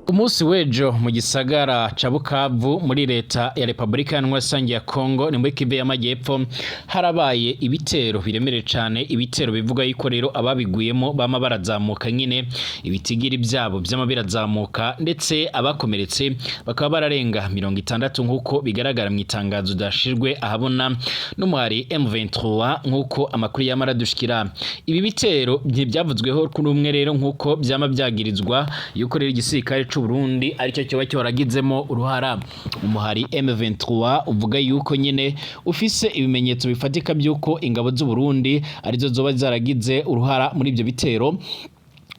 Ku munsi w'ejo mu gisagara ca Bukavu muri leta ya Repubulika Iharanira ya Kongo, ni muri Kivu y'Amajyepfo, harabaye ibitero biremereye cane, ibitero bivuga yuko rero ababiguyemo bama barazamuka nyine, ibitigiri byabo vyama birazamuka, ndetse abakomeretse bakaba bararenga 60, nk'uko bigaragara mu itangazo ryashizwe ahabona n'umuhari M23, nk'uko amakuru yama aradushikira. Ibi bitero ntibyavuzweho kuri umwe rero, nk'uko vyama vyagirizwa yuko rero igisirikare c'u Burundi aricyo cyoba cyoragizemo uruhara. Umuhari M23 uvuga yuko nyine ufise ibimenyetso bifatika by'uko ingabo z'u Burundi arizo zoba zaragize uruhara muri ibyo bitero,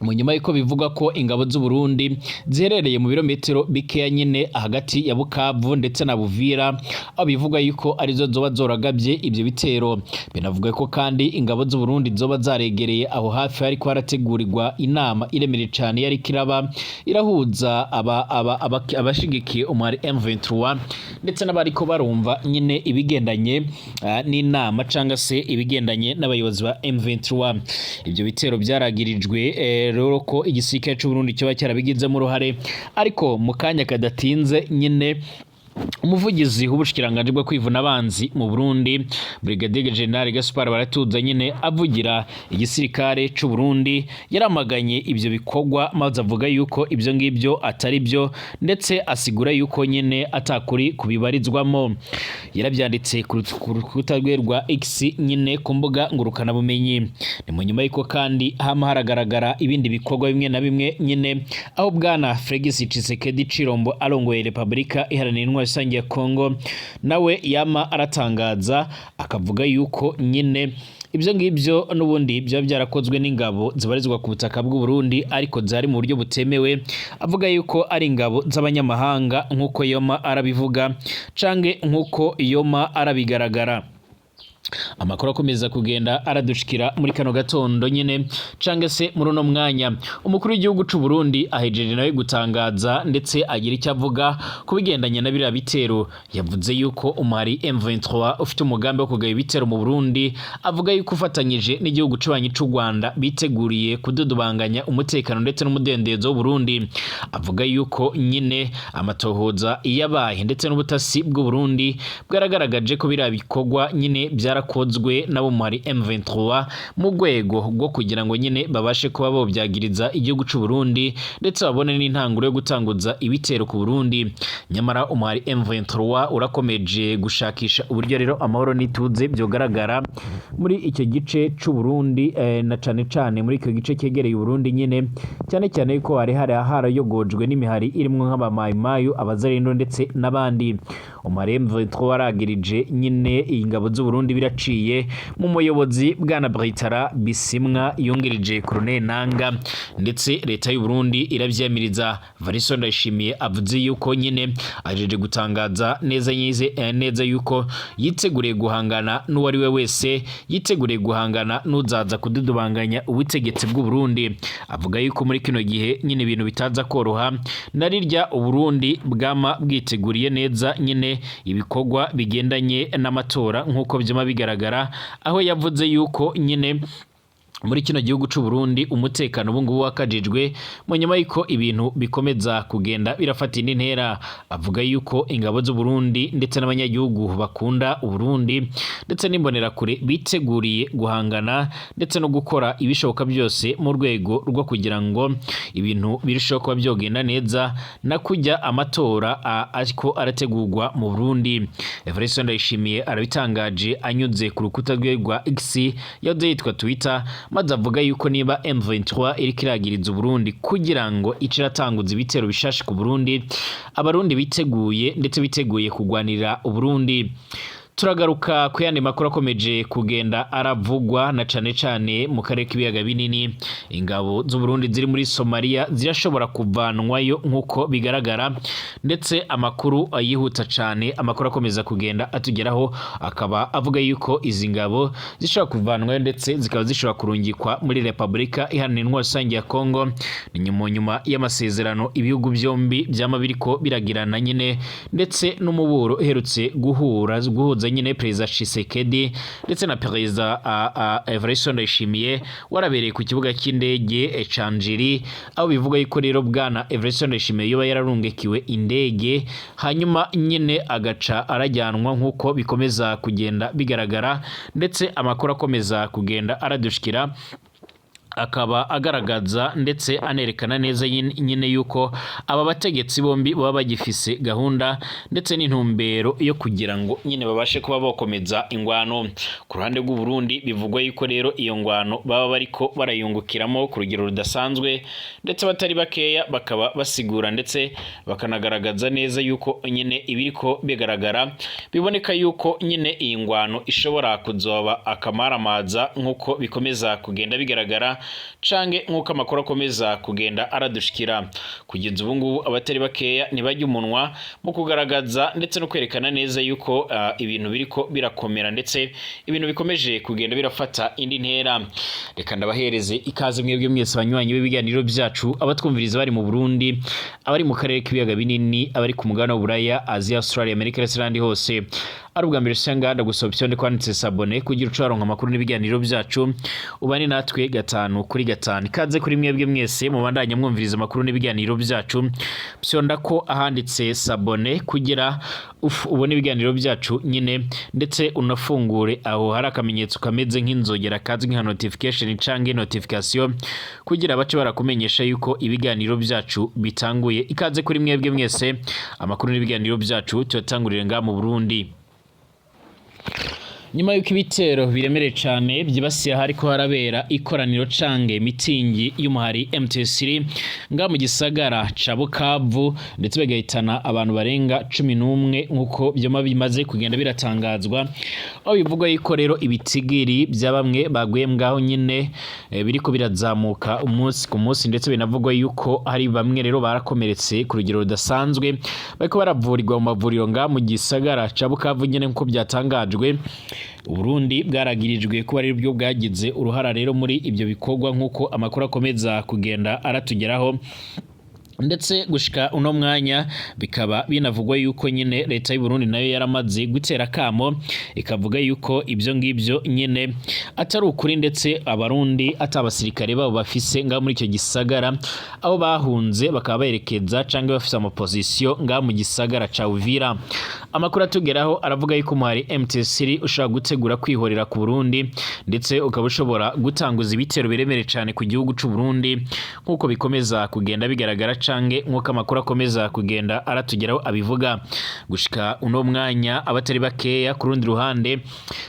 mu nyuma yuko bivuga ko ingabo z'u Burundi ziherereye mu birometero bikeya nyine hagati ya Bukavu ndetse na Buvira, aho bivuga yuko arizo zoba zoragabye ibyo bitero. Binavuga ko kandi ingabo z'u Burundi zoba zaregereye aho hafi hariko harategurirwa inama iremereye cane yari kiraba irahuza aba abashigikiye umuhari M23 ndetse n'abariko barumva nyine ibigendanye n'inama canga se ibigendanye n'abayobozi ba M23. Ibyo bitero byaragirijwe rero ko igisirikare c'u Burundi kiba cyarabigizemo uruhare, ariko mu kanya kadatinze nyine umuvugizi w'ubushikiranganji bwo kwivuna abanzi mu Burundi, Brigadier General Gaspard Baratuza, nyine avugira igisirikare c'u Burundi, yaramaganye ibyo bikorwa, maze avuga yuko ibyo ngibyo atari byo, ndetse asigura yuko nyine atakuri kubibarizwamo. Yarabyanditse ku rukuta rwe rwa X nyine ku mbuga ngurukana bumenyi. Ni mu nyuma yuko kandi hama haragaragara ibindi bikorwa bimwe na bimwe nyine, aho bwana Felix Tshisekedi Chilombo arongoye Repubulika Iharanira Intwaro Rusange ya Kongo nawe yama aratangaza akavuga yuko nyine ibyo ngibyo n'ubundi byaba byarakozwe n'ingabo zibarizwa ku butaka bw'u Burundi, ariko zari mu buryo butemewe, avuga yuko ari ingabo z'abanyamahanga, nk'uko yoma arabivuga canke nk'uko yoma arabigaragara. Amakuru akomeza kugenda aradushikira muri kano gatondo nyine cange se muri uno mwanya, umukuru w'igihugu c'u Burundi ahejeje nawe gutangaza ndetse agira icyo avuga ku bigendanye na biriya bitero. Yavuze yuko umuhari M23 ufite umugambi wo kugaba ibitero mu Burundi, avuga yuko ufatanyije n'igihugu c'ubanyi c'u Rwanda biteguriye kududubanganya umutekano ndetse n'umudendezo w'u Burundi. Avuga yuko nyine amatohoza yabaye ndetse n'ubutasi bw'u Burundi bwaragaragaje ko biriya bikorwa nyine byarakozwe nabo muri M23 mu rwego rwo kugira ngo nyine babashe kuba bobyagiriza igihugu c'u Burundi, ndetse babone n'intanguro yo gutanguza ibitero ku Burundi. Nyamara umuhari M23 urakomeje gushakisha uburyo rero amahoro n'ituze byogaragara muri icyo gice c'u Burundi, na cane cane muri icyo gice cyegereye u Burundi nyine, cyane cyane yuko hari harayogojwe n'imihari irimwo nk'abamayimayu, abazarindo ndetse n'abandi. Umuhari M23 waragirije nyine ingabo z'u Burundi biraciye mu muyobozi bwana Britara Bisimwa yungirije Colonel Nanga, ndetse leta y'u Burundi iravyemiriza. Variso Ndayishimiye avuze yuko nyine ajeje gutangaza neza nyize neza yuko yiteguriye guhangana n'uwari we wese, yiteguriye guhangana n'uzaza kududubanganya ubutegetsi bw'u Burundi. Avuga yuko muri kino gihe nyine ibintu bitaza koroha, narirya Uburundi bwama bwiteguriye neza nyine ibikorwa bigendanye n'amatora, nk'uko byama bigaragara, aho yavuze yuko nyine muri kino gihugu c'u Burundi umutekano ubu ngubu wakajijwe mu nyuma y'uko ibintu bikomeza kugenda birafata indi ntera. Avuga yuko ingabo z'u Burundi ndetse n'abanyagihugu bakunda u Burundi ndetse n'imbonerakure biteguriye guhangana ndetse no gukora ibishoboka byose mu rwego rwo kugira ngo ibintu birusheho kuba byogenda neza na kujya amatora ariko arategurwa mu Burundi. Evariste Ndayishimiye arabitangaje anyuze ku rukuta rwe rwa X yahoze yitwa Twitter, maze avuga yuko niba M23 iriko iragiriza Uburundi kugira ngo ice iratanguza ibitero bishasha ku Burundi, abarundi biteguye ndetse biteguye kugwanirira Uburundi. Turagaruka ku yandi makuru akomeje kugenda aravugwa na cane cane mu karere k'ibiyaga binini. Ingabo z'u Burundi ziri muri Somalia zirashobora kuvanwayo nk'uko bigaragara, ndetse amakuru yihuta cane, amakuru akomeza kugenda atugeraho akaba avuga yuko izi ngabo zishobora kuvanwayo ndetse zikaba zishobora kurungikwa muri Repubulika Iharanira Intwaro Rusange ya Kongo. Ni nyuma y'amasezerano ibihugu byombi byama biriko biragirana nyine, ndetse n'umuburo uherutse guhura guhuza guhuza nyine Perezida Tshisekedi ndetse na Perezida Evariste Ndayishimiye warabereye ku kibuga cy'indege ca Njiri, aho bivuga yuko rero bwana Evariste Ndayishimiye yoba yararungikiwe indege, hanyuma nyine agaca arajyanwa, nk'uko bikomeza kugenda bigaragara, ndetse amakuru akomeza kugenda aradushikira akaba agaragaza ndetse anerekana neza nyine yuko aba bategetsi bombi baba bagifise gahunda ndetse n'intumbero yo kugira ngo nyine babashe kuba bakomeza ingwano. Ku ruhande rw'u Burundi, bivugwa yuko rero iyo ngwano baba bariko barayungukiramo ku rugero rudasanzwe, ndetse batari bakeya bakaba basigura ndetse bakanagaragaza neza yuko nyine ibiriko bigaragara biboneka yuko nyine iyi ngwano ishobora kuzoba akamaramaza, nk'uko bikomeza kugenda bigaragara canke nk'uko amakuru akomeza kugenda aradushikira. Kugeza ubu ngubu, abatari bakeya ntibajya umunwa mu kugaragaza ndetse no kwerekana neza yuko ibintu biriko birakomera, ndetse ibintu bikomeje kugenda birafata indi ntera. Reka ndabahereze ikaze mwebwe mwese banywanyi b'ibiganiro byacu, abatwumviriza bari mu Burundi, abari mu karere k'ibiyaga binini, abari ku mugabane w'Uburaya, Aziya, Australia, Amerika ndetse n'ahandi hose. Ari ubwa mbere usanga, ndagusaba icyo kwanditse s'abonner kugira uce waronka amakuru n'ibiganiro byacu, ubane natwe gatanu kuri gatanu. Ikaze kuri mwebwe mwese mubandanya mwumviriza amakuru n'ibiganiro byacu. Fyonda ko ahanditse s'abonner kugira ubone ibiganiro byacu nyine, ndetse unafungure aho hari akamenyetso kameze nk'inzogera kazwi nka notification canke notification, kugira bace barakumenyesha yuko ibiganiro byacu bitanguye. Ikaze kuri mwebwe mwese. Amakuru n'ibiganiro byacu tuyatangurire ngaha mu Burundi. Nyuma y'uko ibitero biremereye cane byibasiye ahariko harabera ikoraniro cange mitingi y'umuhari M23 nga mu gisagara ca Bukavu, ndetse bagahitana abantu barenga 11, nk'uko vyoma bimaze kugenda biratangazwa, aho bivugwa yuko rero ibitigiri bya bamwe baguye ngaho nyine biriko birazamuka umunsi ku munsi, ndetse binavugwa yuko hari bamwe rero barakomeretse ku rugero rudasanzwe, bariko baravurirwa mu mavuriro nga mu gisagara ca Bukavu nyine, nk'uko byatangajwe. Uburundi bwaragirijwe kuba ari byo bwagize uruhara rero muri ibyo bikorwa, nk'uko amakuru akomeza kugenda aratugeraho, ndetse gushika uno mwanya bikaba binavugwa yuko nyine leta y'u Burundi nayo yaramaze gutera kamo, ikavuga yuko ibyo ngibyo nyine atari ukuri, ndetse abarundi atabasirikare babo bafise ngaho muri icyo gisagara, aho bahunze bakaba berekeza canke bafise amapozisiyo ngaho mu gisagara ca Uvira. Amakuru atugeraho aravuga yuko umuhari M23 ushobora gutegura kwihorera ku Burundi, ndetse ukaba ushobora gutanguza ibitero biremereye cane ku gihugu c'u Burundi, nk'uko bikomeza kugenda bigaragara canke nk'uko amakuru akomeza kugenda aratugeraho abivuga. Gushika uno mwanya, abatari bakeya ku rundi ruhande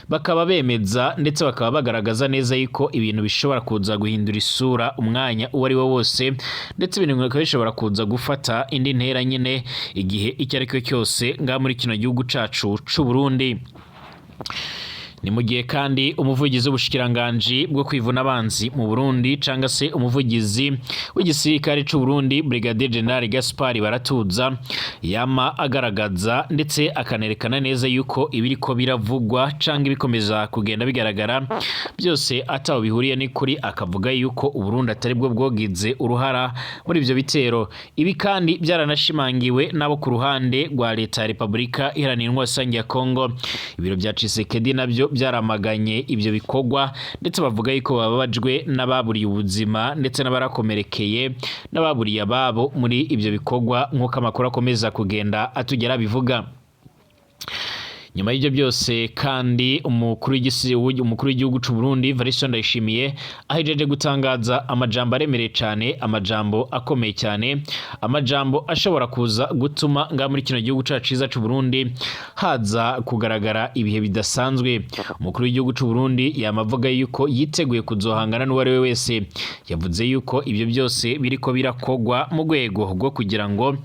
bakaba bemeza ndetse bakaba bagaragaza neza yuko ibintu bishobora kuza guhindura isura umwanya uwo ari wo wose, ndetse ibintu bikaba bishobora kuza gufata indi ntera nyine igihe icyo ari cyo cyose ngaha muri kino gihugu cacu c'u Burundi. Ni mu gihe kandi umuvugizi w'ubushikiranganji bwo kwivuna abanzi mu Burundi, canga se umuvugizi w'igisirikare c'u Burundi, Brigadier General Gaspard Baratuza, yama agaragaza ndetse akanerekana neza yuko ibiriko biravugwa canke ibikomeza kugenda bigaragara byose ataho bihuriye n'ukuri, akavuga yuko Uburundi atari bwo bwogize uruhara muri ivyo bitero. Ibi kandi byaranashimangiwe n'abo ku ruhande rwa leta ya Repubulika Iharanira Intwaro Rusange ya Kongo. Ibiro vya Tshisekedi navyo byaramaganye ivyo bikorwa, ndetse bavuga yuko bababajwe n'ababuriye ubuzima ndetse n'abarakomerekeye n'ababuriye ababo muri ivyo bikorwa, nk'uko amakuru akomeza kugenda atugera bivuga. Nyuma y'ibyo byose kandi, umukuru w'igihugu c'u Burundi Evariste Ndayishimiye ahejeje gutangaza amajambo aremereye cane, amajambo akomeye cyane, amajambo ashobora kuza gutuma ngaha muri kino gihugu cacu ciza c'u Burundi haza kugaragara ibihe bidasanzwe. Umukuru w'igihugu c'u Burundi yamavuga yuko yiteguye kuzohangana n'uwo ari we wese. Yavuze yuko ibyo byose biriko birakogwa mu rwego rwo kugira ngo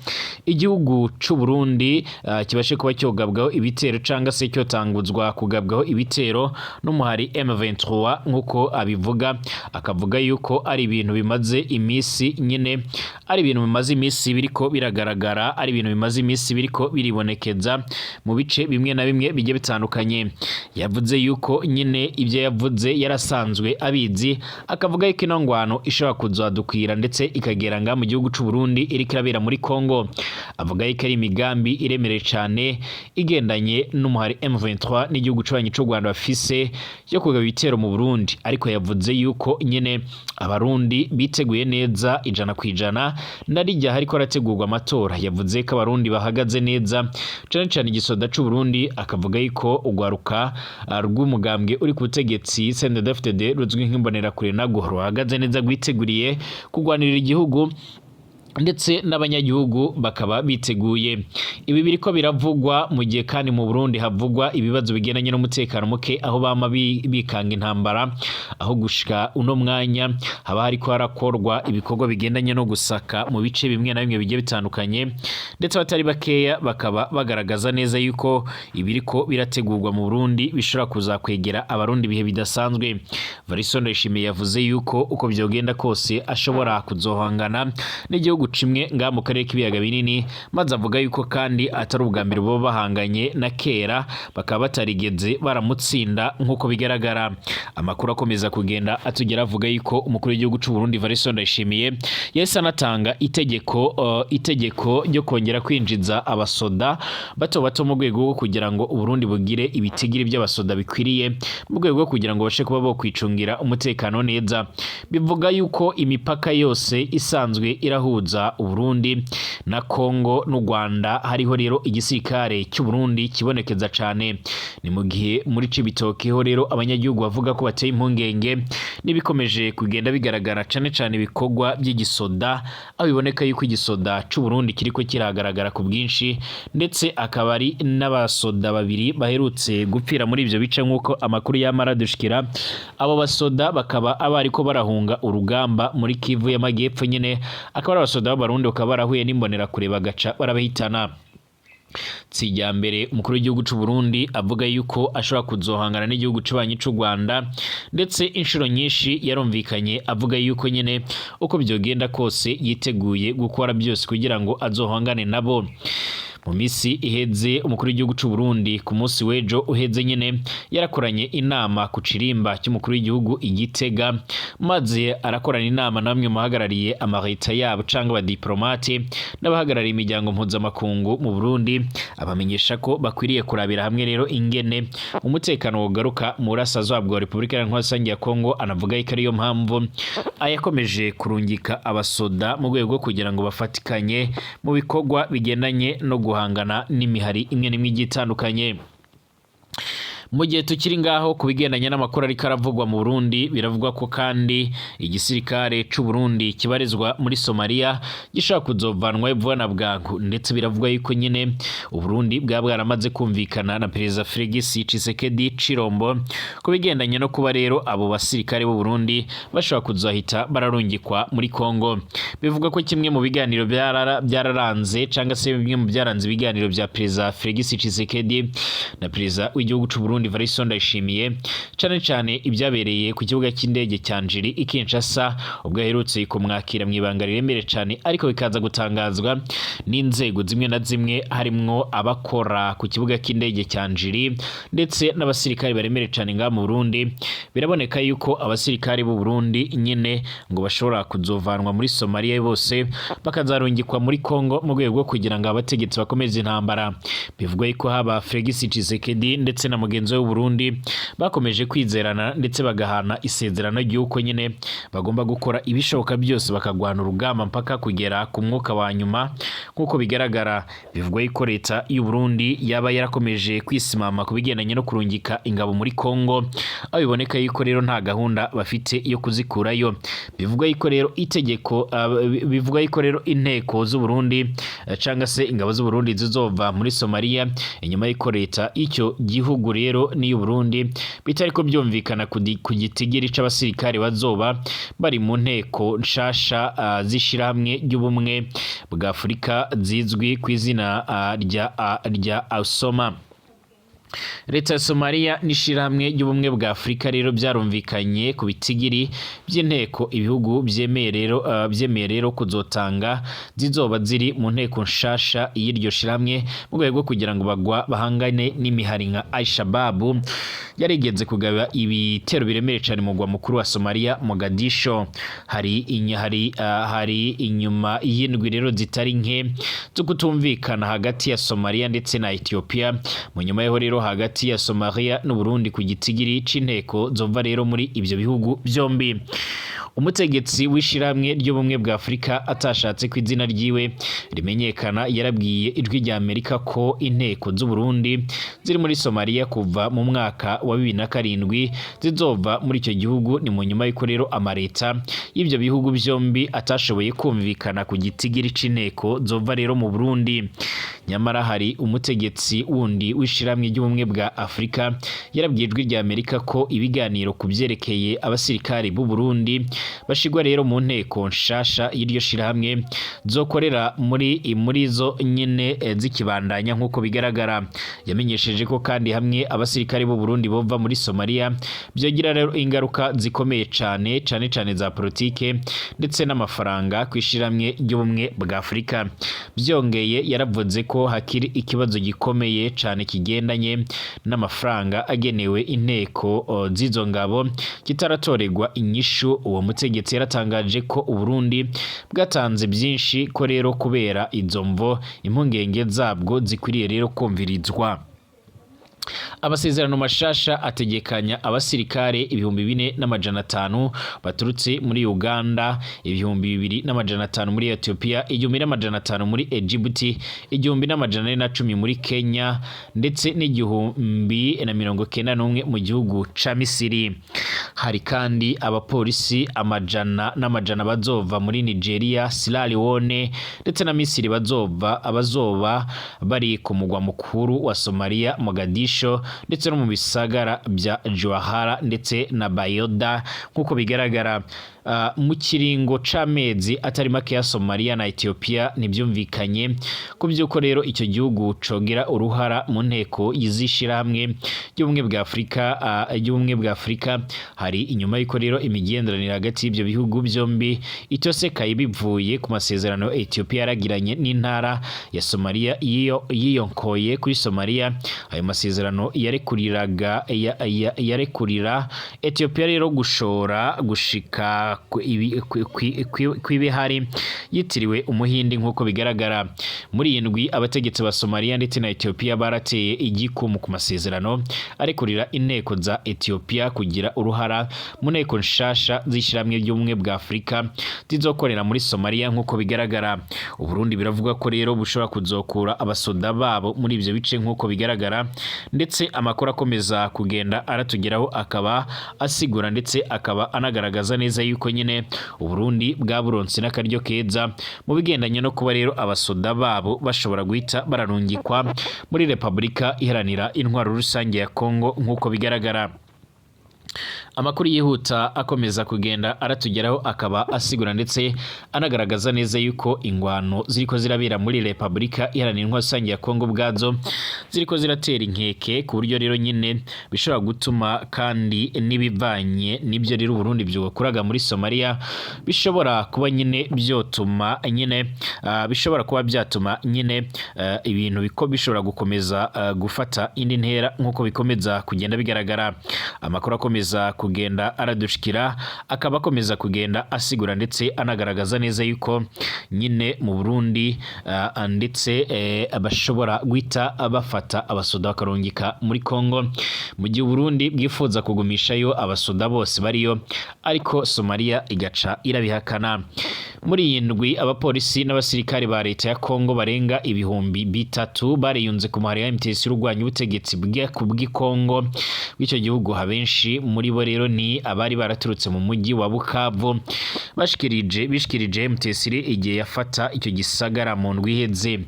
igihugu c'u Burundi kibashe kuba cyogabwaho ibitero canga se cyotanguzwa kugabwaho ibitero n'umuhari M23, nk'uko abivuga. Akavuga yuko ari ibintu bimaze iminsi nyine, ari ibintu bimaze iminsi biriko biragaragara, ari ibintu bimaze iminsi biriko biribonekeza mu bice bimwe na bimwe bigiye bitandukanye. Yavuze yuko nyine ibyo yavuze yarasanzwe abizi, akavuga yuko ino ngwano ishobora kuzadukwira ndetse ikagera ngaha mu gihugu c'u Burundi iriko irabera muri Kongo. Avuga yuko ari imigambi iremereye cane igendanye n'umuhari M23. n'umuhari M23 n'igihugu cubanyi c'u Rwanda bafise yo kugaba ibitero mu Burundi, ariko yavuze yuko nyene Abarundi biteguye neza 100%. Narijya hariko harategurwa amatora, yavuze ko Abarundi bahagaze neza, cane cane igisoda c'u Burundi, akavuga yuko ugwaruka rw'umugambwe uri ku butegetsi CNDD-FDD ruzwi nk'imbonerakure nagwo ruhagaze neza, rwiteguriye kurwanirira igihugu, ndetse n'abanyagihugu bakaba biteguye. Ibi biriko biravugwa mu gihe kandi mu Burundi havugwa ibibazo bigendanye n'umutekano muke, aho bama bikanga intambara, aho gushika uno mwanya haba hariko harakorwa ibikorwa bigendanye no gusaka mu bice bimwe na bimwe bigiye bitandukanye, ndetse abatari bakeya bakaba bagaragaza neza yuko ibiriko birategurwa mu Burundi bishobora kuzakwegera Abarundi ibihe bidasanzwe. Varisto Ndayishimiye yavuze yuko uko vyogenda kose ashobora kuzohangana n'igihugu cimwe ngaha mu karere k'ibiyaga binini, maze avuga yuko kandi atari ubwa mbere boba bahanganye, na kera bakaba batarigeze baramutsinda nk'uko bigaragara. Amakuru akomeza kugenda atugera avuga yuko umukuru w'igihugu c'u Burundi Varisto Ndayishimiye yahise anatanga itegeko ryo kongera kwinjiza abasoda bato bato mu rwego rwo kugira ngo Uburundi bugire ibitigiri by'abasoda bikwiriye, mu rwego rwo kugira ngo bashe kuba bo kwicungira umutekano neza. Bivuga yuko imipaka yose isanzwe irahuza Uburundi na Kongo n'u Rwanda hariho rero igisirikare cy'u Burundi kibonekeza cane. Ni mu gihe muri Cibitoke ho rero abanyagihugu bavuga ko bateye impungenge n'ibikomeje kugenda bigaragara, cane cane ibikorwa by'igisoda, aho biboneka yuko igisoda c'u Burundi kiriko kiragaragara ku bwinshi, ndetse akaba ari n'abasoda babiri baherutse gupfira muri ivyo bice nk'uko amakuru yamara dushikira. Abo basoda bakaba abariko barahunga urugamba muri Kivu y'Amajyepfo nyene, akaba ari abasoda b'Abarundi, bakaba barahuye n'imbonerakure bagaca barabahitana. Mbere umukuru w'igihugu c'u Burundi avuga yuko ashobora kuzohangana n'igihugu c'ubanyi c'u Rwanda, ndetse inshuro nyinshi yarumvikanye avuga yuko nyene uko vyogenda kose yiteguye gukora byose kugira ngo azohangane nabo. Mu misi iheze umukuru w'igihugu c'u Burundi ku munsi w'ejo uheze nyene yarakoranye inama ku cirimba cy'umukuru w'igihugu i Gitega, maze arakorana inama na bamwe mu bahagarariye amareta yabo canke abadiplomate n'abahagarariye imiryango mpuzamakungu mu Burundi, abamenyesha ko bakwiriye kurabira hamwe rero ingene umutekano wogaruka mu burasirazuba bwa Repubulika Iharanira Rusange ya Kongo. Anavuga yuko ariyo mpamvu ayakomeje kurungika abasoda mu rwego rwo kugira ngo bafatikanye mu bikorwa bigendanye no guhangana n'imihari imwe n'imwe igiye itandukanye. Mu gihe tukiri ngaho ku bigendanye n'amakuru ariko aravugwa mu Burundi, biravugwa ko kandi igisirikare c'u Burundi kibarizwa muri Somalia gishobora kuzovanwa vuba na bwangu, ndetse biravugwa yuko nyine Uburundi bwaba bwaramaze kumvikana na Perezida Felix Tshisekedi Chilombo ku bigendanye no kuba rero abo basirikare b'u Burundi bashobora kuzohita bararungikwa muri Kongo. Bivugwa ko kimwe mu biganiro byararanze cyangwa se bimwe mu byaranze ibiganiro bya Perezida Felix Tshisekedi na Perezida w'igihugu c'u Burundi Evariste Ndayishimiye, cane cane ibyabereye ku kibuga cy'indege cya Njiri i Kinshasa ubwo aherutse kumwakira mu ibanga riremere cane, ariko bikaza gutangazwa n'inzego zimwe na zimwe harimwo abakora ku kibuga cy'indege cya Njiri ndetse n'abasirikare baremere cane ngaha mu Burundi. Biraboneka yuko abasirikare b'u Burundi nyene ngo bashobora kuzovanwa muri Somalia bose bakazarungikwa muri Kongo mu rwego rwo kugira ngo abategetsi bakomeze intambara. Bivugwa yuko haba Felix Tshisekedi ndetse na mugenzi we w'u Burundi bakomeje kwizerana, ndetse bagahana isezerano ry'uko nyene bagomba gukora ibishoboka byose bakagwana urugamba mpaka kugera ku mwuka wa nyuma. Nk'uko bigaragara, bivugwa yuko leta y'u Burundi yaba yarakomeje kwisimama ku bigendanye no kurungika ingabo muri Kongo, aho biboneka yuko rero nta gahunda bafite yo kuzikurayo. Bivugwa yuko rero itegeko bivugwa yuko rero inteko z'u Burundi cyangwa se ingabo z'u Burundi zizova muri Somalia inyuma y'uko leta y'icyo gihugu rero n'iy'u Burundi bitariko byumvikana ku gitigiri c'abasirikare bazoba bari mu nteko nshasha z'ishirahamwe ry'ubumwe bwa Afurika zizwi ku izina rya AUSSOMA. Leta ya Somalia n'ishirahamwe ry'ubumwe bwa Afurika rero byarumvikanye ku bitigiri by'inteko ibihugu byemeye rero kuzotanga zizoba ziri mu nteko nshasha y'iryo shirahamwe, mu rwego rwo kugira ngo bagwa bahangane n'imihari nka Al-Shabaab yarigeze kugaba ibitero biremereye cyane mu mugwa mukuru wa Somalia, Mogadisho. Hari inyuma y'indwi rero zitari nke zo kutumvikana hagati ya Somalia ndetse na Ethiopia. Mu nyuma yaho rero hagati ya Somalia n'Uburundi ku gitigiri c'inteko zova rero muri ivyo bihugu vyombi. Umutegetsi w'ishirahamwe ry'ubumwe bwa Afurika atashatse ko izina ryiwe rimenyekana yarabwiye Ijwi rya Amerika ko inteko z'Uburundi ziri muri Somalia kuva mu mwaka wa 2007 zizova muri icyo gihugu. Ni mu nyuma y'uko rero amareta y'ivyo bihugu vyombi atashoboye kumvikana ku gitigiri c'inteko zova rero mu Burundi. Nyamara hari umutegetsi wundi w'ishirahamwe ry'ubumwe bwa Afurika yarabwiye Ijwi rya Amerika ko ibiganiro ku vyerekeye abasirikari b'u Burundi bashigwa rero mu nteko nshasha y'iryo shirahamwe zokorera muri zo nyene zikibandanya nk'uko bigaragara. Yamenyesheje ko kandi hamwe abasirikari b'u Burundi bova muri Somalia byogira rero ingaruka zikomeye cane cane cane za politike ndetse n'amafaranga kw'ishirahamwe ry'ubumwe bwa Afurika. Byongeye yaravuze ko hakiri ikibazo gikomeye cane kigendanye n'amafaranga agenewe inteko z'izo ngabo kitaratorerwa inyishu. Uwo mutegetsi yaratangaje ko Uburundi bwatanze byinshi, ko rero kubera izo mvo impungenge zabwo zikwiriye rero kumvirizwa. Amasezerano mashasha ategekanya abasirikare 4500 baturutse muri Uganda, 2500 muri Ethiopia, 1500 muri Egypt, 1410 muri Kenya ndetse n'1091 mu gihugu ca Misiri. Hari kandi abapolisi amajana n'amajana bazova muri Nigeria, Sierra Leone ndetse na Misiri bazova abazoba bari ku mugwa mukuru wa Somalia, Mogadisho, ndetse no mu bisagara bya Jowhar ndetse na Baidoa nk'uko bigaragara. Mu kiringo c'amezi atari make ya Somalia na Ethiopia ntibyumvikanye ku by'uko rero icyo gihugu cogera uruhara mu nteko y'izishirahamwe ry'ubumwe bwa Afurika ry'ubumwe bwa Afurika. Hari inyuma y'uko rero imigenderanire hagati y'ibyo bihugu byombi itosekaye bivuye ku masezerano Ethiopia yaragiranye n'intara ya Somalia yiyonkoye kuri Somalia. Ayo masezerano yarekuriraga yarekurira Ethiopia rero gushora gushika kw'ibihari yitiriwe Umuhindi nk'uko bigaragara. Muri iyi ndwi abategetsi ba Somalia ndetse na Ethiopia barateye igikumu ku masezerano arekurira inteko za Ethiopia kugira uruhara mu nteko nshasha z'ishirahamwe ry'ubumwe bwa Afurika zizokorera muri Somalia nk'uko bigaragara. Uburundi biravuga ko rero bushobora kuzokura abasoda babo muri ivyo bice nk'uko bigaragara, ndetse amakuru akomeza kugenda aratugeraho akaba asigura ndetse akaba anagaragaza neza yuko nyine Uburundi bwaburonse n'akaryo keza mu bigendanye no kuba rero abasoda babo bashobora guhita bararungikwa muri Repubulika Iharanira Intwaro Rusange ya Kongo nk'uko bigaragara. Amakuru yihuta akomeza kugenda aratugeraho akaba asigura ndetse anagaragaza neza yuko ingwano ziriko zirabera muri Repubulika Iharanira Intwaro Rusange ya Kongo ubwazo ziriko ziratera inkeke, ku buryo rero nyine bishobora gutuma kandi n'ibivanye n'ibyo rero Uburundi byokuraga muri Somalia bishobora kuba nyine byotuma nyine bishobora kuba byatuma nyine ibintu biko bishobora gukomeza gufata indi ntera nk'uko bikomeza kugenda bigaragara. Amakuru akomeza kugenda aradushikira akaba akomeza kugenda asigura ndetse anagaragaza neza yuko nyine mu Burundi ndetse bashobora guhita bafata abasoda bakarungika muri Kongo, mu gihe Uburundi bwifuza kugumishayo abasoda bose bariyo, ariko Somalia igaca irabihakana. Muri iyi ndwi abapolisi n'abasirikare ba leta ya Kongo barenga 3000 bariyunze ku muhari wa M23 urwanya ubutegetsi bw'i Kongo bw'icyo gihugu. Abenshi muri bo rero ni abari baraturutse mu mujyi wa Bukavu bishikirije M23 igihe yafata icyo gisagara mu ndwi iheze.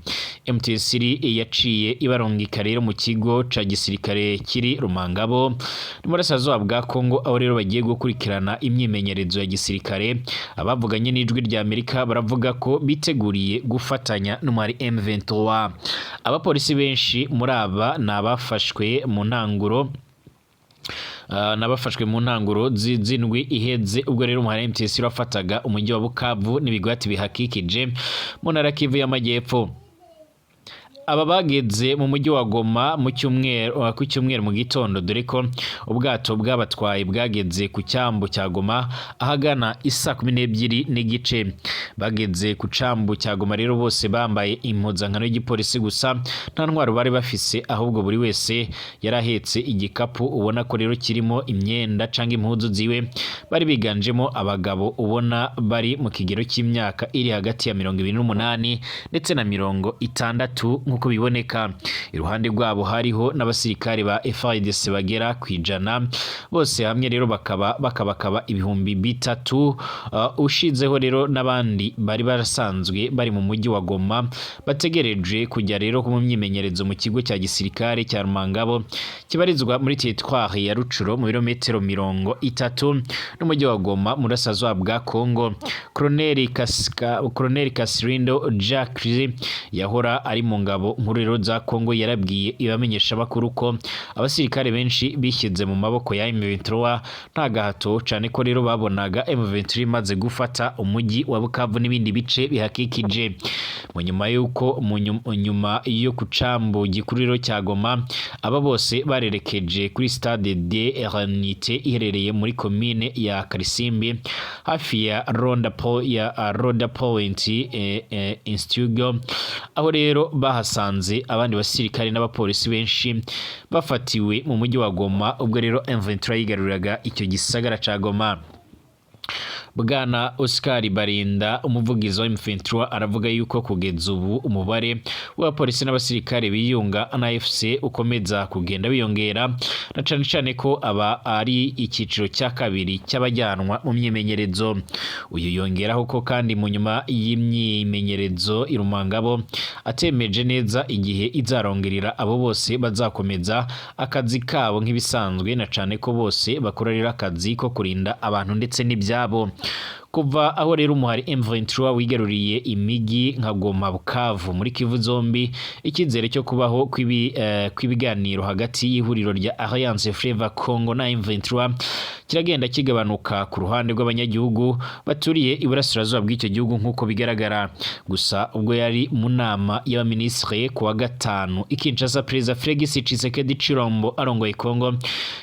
M23 yaciye ibarungika rero mu kigo ca gisirikare kiri Rumangabo mu burasirazuba bwa Kongo, aho rero bagiye gukurikirana imyimenyerezo ya gisirikare. Abavuganye n'Ijwi rya Amerika baravuga ko biteguriye gufatanya n'umuhari M23. Abapolisi benshi muri aba ni abafashwe mu ntanguro n'abafashwe mu ntanguro z'indwi iheze, ubwo rero umuhari M23 wafataga umujyi wa Bukavu n'ibigwati bihakikije mu ntara Kivu y'Amajyepfo. Aba bageze mu mujyi wa Goma mu cyumweru, ku cyumweru mu gitondo, dore ko ubwato bwabatwaye bwageze ku cyambu cya Goma ahagana isa 12:30. Bageze ku cambu cya Goma rero bose bambaye impuzankano y'igipolisi gusa, nta ntwaro bari bafise, ahubwo buri wese yari ahetse igikapu ubona ko rero kirimo imyenda canke impuzu ziwe. Bari biganjemo abagabo ubona bari mu kigero cy'imyaka iri hagati ya 28 ndetse na 60 nk'uko biboneka. Iruhande rwabo hariho n'abasirikare ba FARDC bagera ku 100, bose hamwe rero bakaba bakabakaba 3000, ushizeho rero n'abandi bari barasanzwe bari mu mujyi wa Goma bategereje kujya rero mu myimenyerezo mu kigo cya gisirikare cya Rumangabo kibarizwa muri territoire ya Rutshuru, mu birometero 30 n'umujyi wa Goma mu burasirazuba bwa Congo. Colonel Kasirindo Jacques yahora ari mu ngabo nkuru rero za Congo yarabwiye ibamenyesha bakuru ko abasirikare benshi bishyize mu maboko ya M23 nta gahato, cane ko rero babonaga M23 imaze gufata umujyi wa Bukavu n'ibindi bice bihakikije. Mu nyuma yuko mu nyuma yo ku cambu gikuru rero cya Goma, aba bose barerekeje kuri stade de l'Unité iherereye muri commune ya Karisimbi, hafi ya Ronda po ya Roda Point Institute, aho rero bahasanze abandi basirikare n'abapolisi benshi bafatiwe mu mujyi wa Goma ubwo rero M23 yigaruriraga icyo gisagara ca Goma. Bwana Oscar Barinda, umuvugizi wa M23, aravuga yuko kugeza ubu umubare w'abapolisi n'abasirikare biyunga na AFC ukomeza kugenda wiyongera, na cane cane ko aba ari icyiciro cya kabiri cy'abajyanwa mu myimenyerezo. Uyu yongeraho ko kandi mu nyuma y'imyimenyerezo Irumangabo atemeje neza igihe izarongerera, abo bose bazakomeza akazi kabo nk'ibisanzwe, na cane ko bose bakorera akazi ko kurinda abantu ndetse n'ibyabo. Kuva aho rero umuhari M23 wigaruriye imijyi nka Goma, Bukavu muri Kivu zombi, icyizere cyo kubaho kw'ibiganiro hagati y'ihuriro rya Alliance Fleuve Congo na M23 kiragenda kigabanuka ku ruhande rw'abanyagihugu baturiye iburasirazuba bw'icyo gihugu nk'uko bigaragara. Gusa ubwo yari mu nama y'abaminisitiri ku wa gatanu i Kinshasa, Perezida Felix Tshisekedi Tshilombo arongoye Congo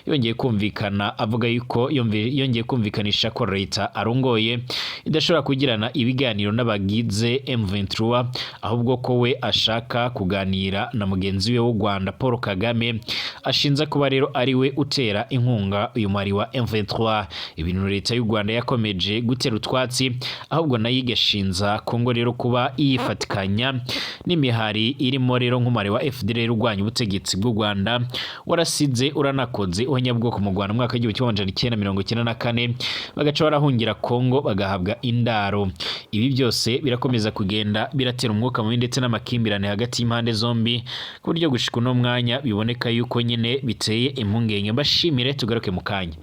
yongeye kumvikana avuga yuko yongeye kumvikanisha ko leta arongoye idashobora kugirana ibiganiro n'abagize M23, ahubwo ko we ashaka kuganira na mugenzi we w'u Rwanda Paul Kagame, ashinza kuba rero ari we utera inkunga uyu mwari wa M23, ibintu leta y'u Rwanda yakomeje gutera utwatsi, ahubwo nayo igashinza Congo rero kuba yifatikanya n'imihari irimo rero nk'umubare wa FDLR urwanya ubutegetsi bw'u Rwanda, warasize uranakoze uhonyabwoko mu Rwanda mu mwaka w'1994, bagaca barahungira Congo bagahabwa indaro. Ibi byose birakomeza kugenda biratera umwuka mubi ndetse n'amakimbirane hagati y'impande zombi, ku buryo gushika uno mwanya biboneka yuko nyine biteye impungenge. Mbashimire, tugaruke mu kanya.